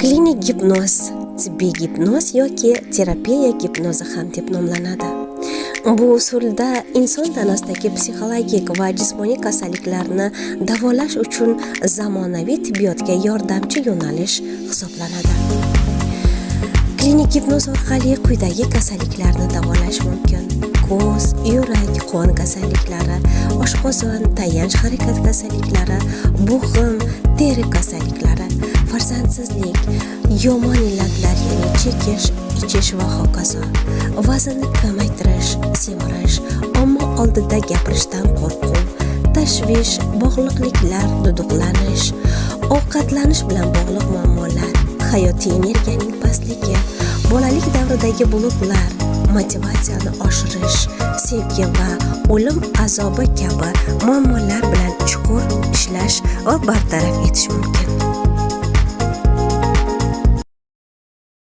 Klinik gipnoz, tibbiy gipnoz yoki terapiya gipnozi ham deb nomlanadi. Bu usulda inson tanasidagi psixologik va jismoniy kasalliklarni davolash uchun zamonaviy tibbiyotga yordamchi yo'nalish hisoblanadi. Klinik gipnoz orqali quyidagi kasalliklarni davolash mumkin: ko'z, yurak, qon kasalliklari, oshqozon, tayanch harakat kasalliklari, bo'g'im, teri kasalliklari, farzandsizlik, yomon illatlar, ya'ni chekish, ichish va hokazo, vaznni kamaytirish, semirish, omma oldida gapirishdan qo'rquv, tashvish, bog'liqliklar, duduqlanish, ovqatlanish bilan bog'liq muammolar, hayotiy energiyaning pastligi, bolalik davridagi bloklar, motivatsiyani oshirish, sevgi va o'lim azobi kabi muammolar bilan chuqur ishlash va bartaraf etish mumkin.